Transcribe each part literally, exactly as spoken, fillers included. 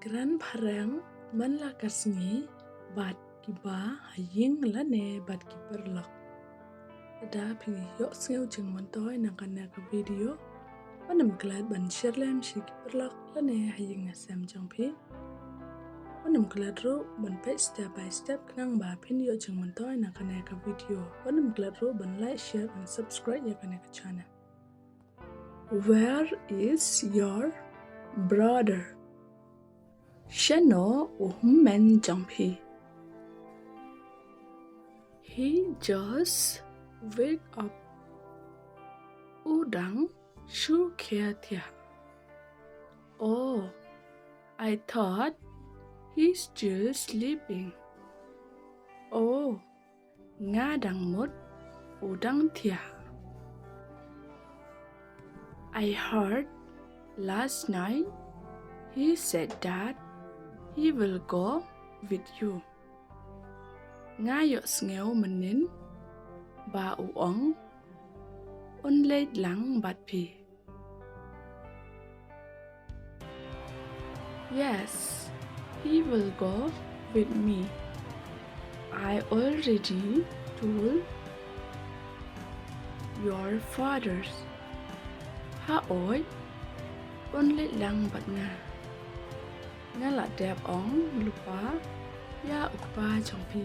Kren phareng man la ka sngi bad kiba ha ïing lane bad ki paralok. Lada phi ïohsngew jingmyntoi na kane ka video, wat nym klet ban share lem sha ki paralok lane ha ïing ha sem jong phi. Wat nym klet ruh ban peit step by step khnang ba phin ïoh jingmyntoi na kane ka video. Wat nym klet ruh ban like, share and subscribe ïa kane ka channel. Where is your brother? Shano u hynmen jong phi? He just wake up. U dang shu khia thiah. Oh, I thought he's still sleeping. Oh, nga dang mut u dang thiah. I heard last night he said that he will go with you. Nga ïohsngew mynnin ba u ong un leit lang bad phi. Yes, he will go with me. I already told your fathers. Haoid, un leit lang bad nga. Nga la dep ong lypa ïa u kpa jong phi.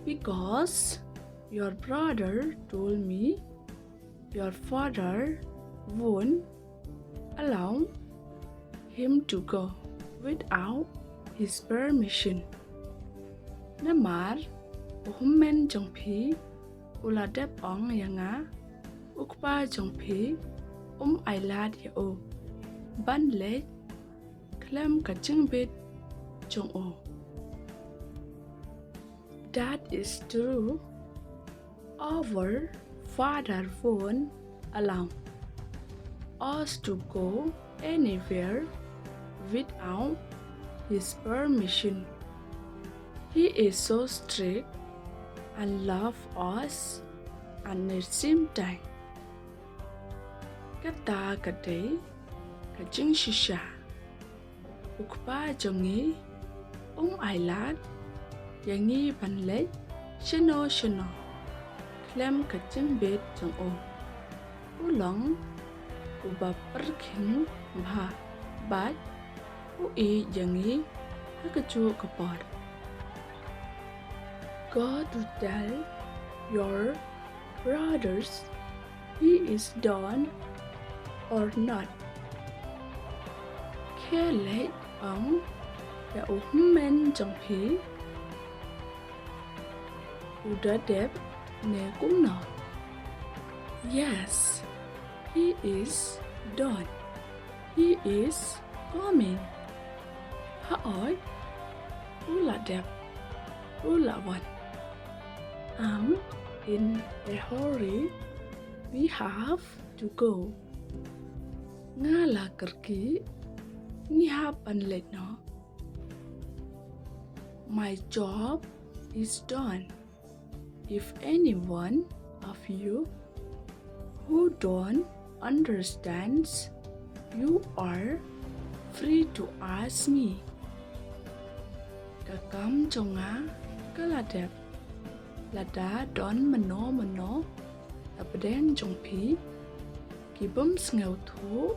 Because your brother told me your father won't allow him to go without his permission. Namar u hynmen jong phi u la dep ong ïa nga, u kpa jong phi um ailad ïa u ban leit khlem ka jingbit jong u. That is true. Our father won't allow us to go anywhere without his permission. He is so strict and love us at the same time. Kata ka dei ka jingshisha. U kpa jong ngi um ailad ïa ngi ban leit shano shano khlem ka jingbit jong u. U long uba pyrkhing bha bad u ïeit ïa ngi ha kajuh ka por. Go to tell your brothers he is done or not. Khie leit ong ïa u hynmen jong phi u da dep ne kumno. Yes, he is done. He is coming. Haoid, u la dep, u la wan. I'm in a hurry. We have to go. Nga la kyrkieh, ngi hap ban leit noh. My job is done. If anyone of you who don't understands, you are free to ask me. Ka kam jong nga ka la dep. Lada don mano mano hapdeng jong phi ki bym sngewthuh,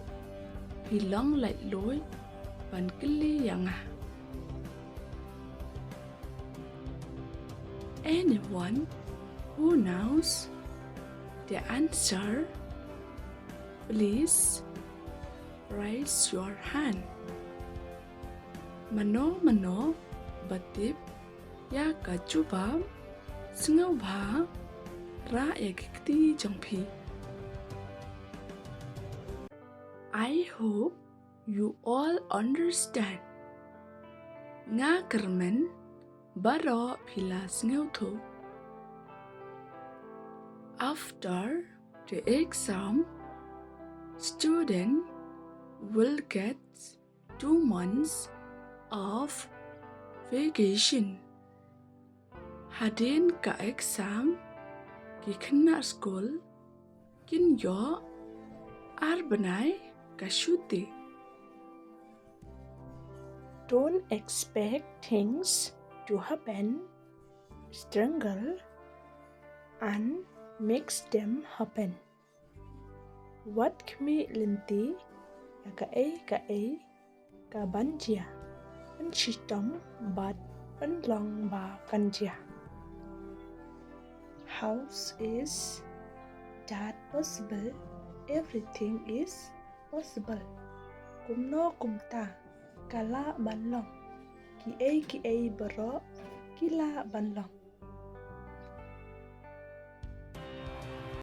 phi long laitluid ban kylli ïa nga. Anyone who knows the answer, please raise your hand. Mano mano ba tip ïa ka jubab, sngewbha rah ïa ki kti jong phi. I hope you all understand. Nga kyrmen baroh phi la sngewthuh. After the exam, student will get two months of vacation. Hadien ka exam, ki khynnah skul kin ïoh ar bnai ka shuti. Don't expect things to happen, strangle and makes them happen. Wat khmih lynti ïa kaei kaei ka ban jia, pynshitom bad pynlong ba kan jia. How is that possible? Everything is possible. Kumno kumta ka lah ban long? Kiei kiei baroh ki lah ban long.